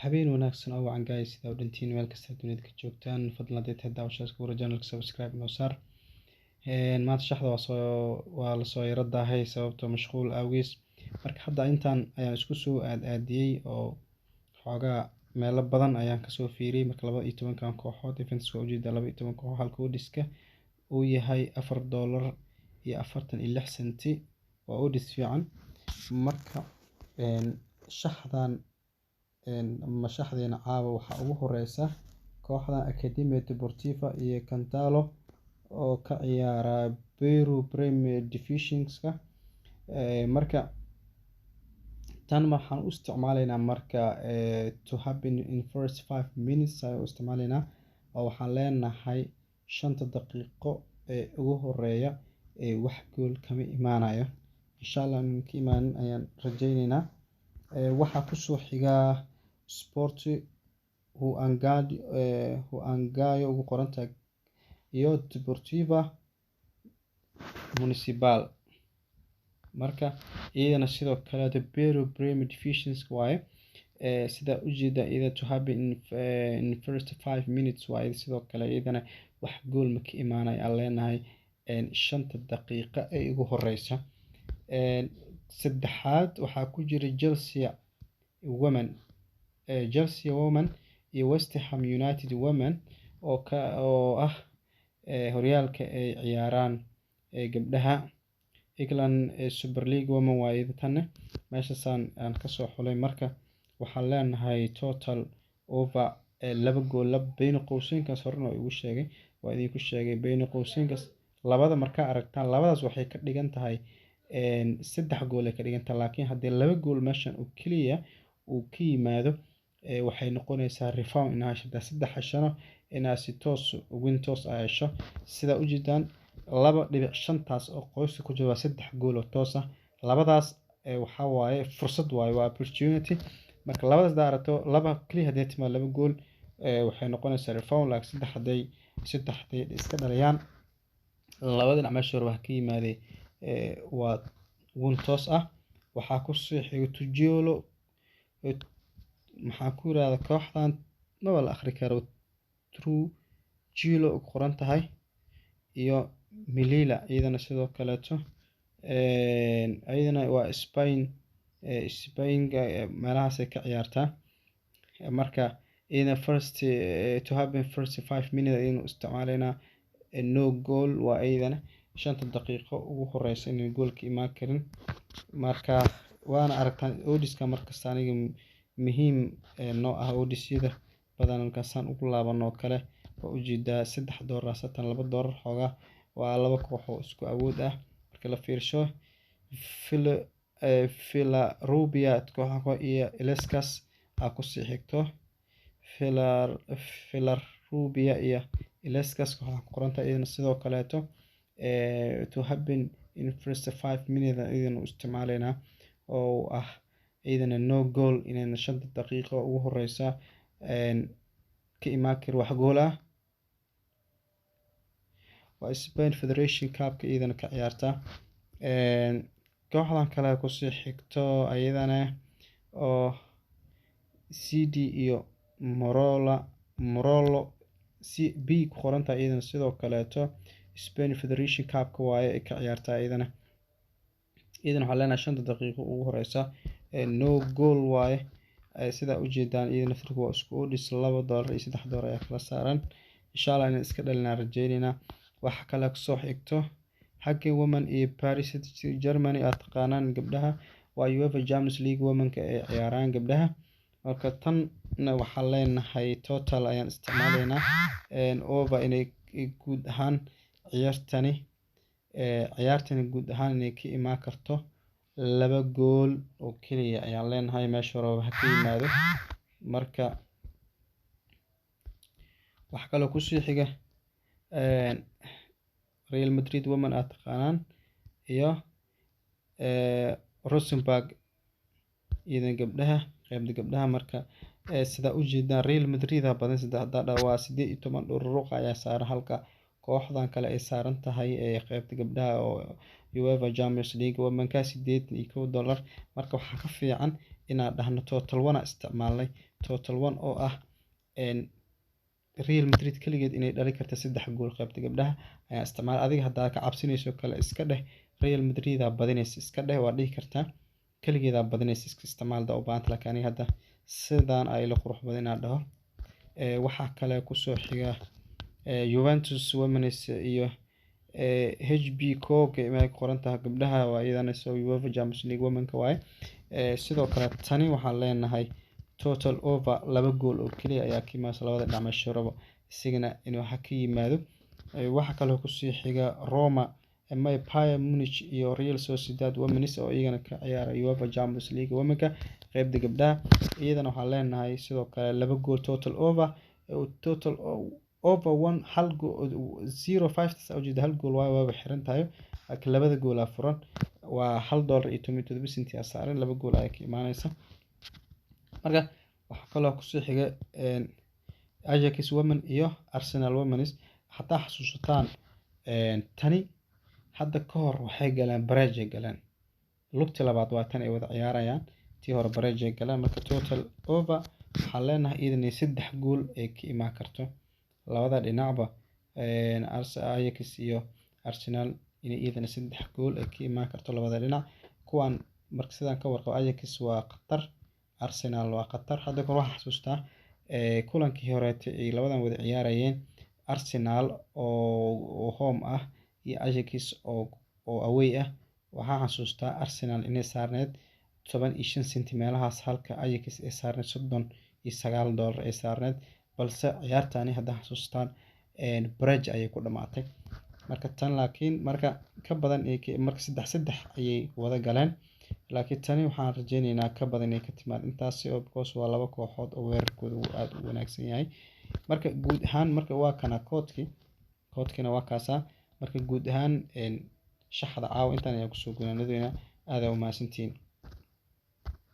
Habeen wanaagsan oo wacan, guys. Sida u dhantiin, meel kasta dunida ka joogtaan, fadlan haddii tahay daawashadas kuwara channelka subscribe noo saar. Maanta shaxda waa lasoo yaro daahay sababtoo mashquul awgiis. Marka hadda intaan ayaan isku soo aad-aadiyey oo xoogaa meelo badan ayaan kasoo fiiriyey. Marka 12-kan kooxood events waa ujeedaa, 12 kooxood, halka oddska uu yahay $4.46, waa odds fiican. Marka shaxdan ama shaxdeena caawa waxaa ugu horeysa kooxda Academia Deportiva iyo Cantalo oo ka ciyaara Peru Premier Divisionska. Marka tan waxaan u isticmaaleynaa marka to happen in first 5 minutes ayaan u isticmaaleynaa, oo waxaan leenahay 5-ta daqiiqo ee ugu horeeya ee wax gool kama imaanayo. Insha Allah inuu ka imaanin ayaan rajeyneynaa. Waxaa kusoo xigaa Sport Huancayo ugu qorantahay iyo Deportiva Municipal. Marka iyadana sidoo kale Peru Premier Divisions waaye. Sidaa ujeeda, iyada to happen in first 5 minutes waaye. Sidoo kale iyadana wax gool ma ka imaanayo aan leenahay 5-ta daqiiqa ee ugu horeysa. Saddexaad waxaa ku jira Chelsea Women iyo West Ham United Women oo ah horyaalka ay ciyaaraan gabdhaha England Super League Women waaye. Tanne meeshaasaan aan kasoo xulay. Marka waxaan leenahay total over laba gool laba beyni qowseynkaas. Horena waa igu sheegay, waa idinku sheegay beyni qowseynkaas labada. Markaa aragtaan labadaas, waxay ka dhigan tahay saddex gool ay ka dhigan tahay, laakiin haddii laba gool meeshan oo keliya uu ka yimaado, waxay noqonaysaa refund inaa hesho. Hadaa saddex heshana, inaa si toos win toos ah hesho. Sidaa ujeedaan, 2.5-taas oo qoyska ku jira waa saddex gool oo toos ah. Labadaas waxaa waaye fursad waaye, waa opportunity. Marka labadaas hadaa aragto, laba keliya hadday timaado, laba gool, waxay noqonaysaa refund, laakiin saddex hadday iska dhaliyaan labada dhinac, meesha hore wax ka yimaaday, waa win toos ah. Waxaa kusii xigo Trujillo, maxaa ku yirahda kooxdan, maba la akhri karo, Trujillo ku qoran tahay iyo Melilla. Iyadana sidoo kaleeto, iyadana waa Spain, Spain meelahaasay ka ciyaartaa. Marka iyadana first to happen first 5 minutes ayaynu isticmaalaynaa, no goal waa iyadana, 5-ta daqiiqo ugu horeysa inay gool ka imaan karin. Marka waana aragtaan oddska. Markasta aniga muhiim noo ah oddsyada badan. Markaasaan ugu laabano oo kale, waa ujeedaa $3 satan $2 xoogaa. Waa laba koox oo isku awood ah marka la fiirsho. Villarubia kooxa iyo Illescas aa kusii xigto. Villarubia iyo Illescas kooxa ku qorantahay, iyadana sidoo kaleeto to happen in first 5 minutes iyadana u isticmaalaynaa, oo ah iyadana no goal, inayna 5-ta daqiiqo ugu horeysa ka imaan karin wax gool ah. Waa Spain Federation Cup-ka iyadana ka ciyaarta. Kooxdan kale kusii xigto ayadana oo CD iyo Morola Morolo C B ku qorantahay, iyadana sidoo kaleeto Spain Federation Cup-ka waaye ay ka ciyaartaa. Iyadana waxaan leenahay 5-ta daqiiqo ugu horeysa no goal waaye. Sidaa ujeedaan, iyada naftirka waa isku odds, $2 iyo $3 ayaa kala saaran. Insha Allah inaan iska dhalinaa rajeyneynaa. Waxa kale kusoo xigto Hagen Women iyo Paris Germany, aad taqaanaan gabdhaha, waa UEFA Champions League womenka ay ciyaaraan gabdhaha. Marka tanna waxaan leenahay total ayaan isticmaaleynaa, over inay guud ahaan ciyaartani guud ahaan inay ka imaan karto laba gool oo keliya ayaan leenahay, meesha hore ha ka yimaado. Marka waxa kaloo kusii xiga Real Madrid Women, aad taqaanaan, iyo Rosenborg, iyadan gabdhaha, qeybta gabdhaha. Marka sidaa ujeedaan, Real Madrid aa badan, saddex waa 18 dhururuq ayaa saaran, halka kooxdan kale ay saaran tahay ee qeybta gabdhaha oo UEFA Champions League womenka $81. Marka waxaa ka fiican inaan dhahno total one isticmaalnay. Total one oo ah Real Madrid kaligeed inay dhali karta 3 gool qaybta gabdhaha ayaa isticmaal. Adiga haddaa ka cabsinayso kale iska dheh Real Madrid aa badinaysa, iska dheh, waa dhihi kartaa kaligeedaa badinaysa, iska isticmaal daa u baahanta. Laakiin aniga hadda sidaan ay ila qurux badan inaan dhaho. Waxaa kale kusoo xiga Juventus Women's iyo HB Koge may ku qoran tahay gabdhaha, waa iyadana soo UEFA Champions League womenka waaye. Sidoo kale tani waxaan leenahay total over 2 gool oo keliya ayaa ka imaanaysa labada dhinac meesha rabo isigana inuu waxa ka yimaado. Waxa kaloo kusii xiga Roma may Bayern Munich iyo Real Sociedad Women's oo iyagana ka ciyaara UEFA Champions League womenka qeybta gabdhaha. Iyadana waxaan leenahay sidoo kale 2 gool total over, total over one, hal 0.5 taas ujeeda, hal gool waayo, waaba xiran tahay, laakiin labada gool aa furan, waa $1.17 aa saaran, 2 gool ayaa ka imaanaysa. Marka waxaa kaloo kusii xiga Ajax Women iyo Arsenal Women's. Hadaa xasuusataan, tani hadda ka hor waxay galeen bareejay galeen, lugti labaad waa tan ay wada ciyaarayaan, tii hore bareejay galeen. Marka total over waxaan leenahay iyadana 3 gool ay ka imaan karto labada dhinacba, Ajax iyo Arsenal, inay iyadana 3 gool ay ka imaan karto labada dhinac kuwan. Marka sidaan ka warqabo, Ajax waa khatar, Arsenal waa khatar. Hadda kahor waxaan xasuustaa kulankii horeete ay labadan wada ciyaarayeen, Arsenal oo home ah iyo Ajax oo away ah. Waxaan xasuustaa Arsenal inay saarneyd 15 senti meelahaas, halka Ajax ay saarneyd $39 ay saarneyd, balse ciyaartani haddaa xasuustaan bareej ayay ku dhamaatay. Marka tan laakiin marka ka badan, marka 3-3 ayay wada galeen, laakiin tani waxaan rajeyneynaa ka badan inay ka timaad intaasi oo because waa laba kooxood oo weerarkooda uu aada u wanaagsan yahay. Marka guud ahaan marka waa kana koodkii, koodkiina waa kaasaa. Marka guud ahaan shaxda caawa intaan ayaan kusoo gunaanadeynaa. Aada u mahadsantihiin.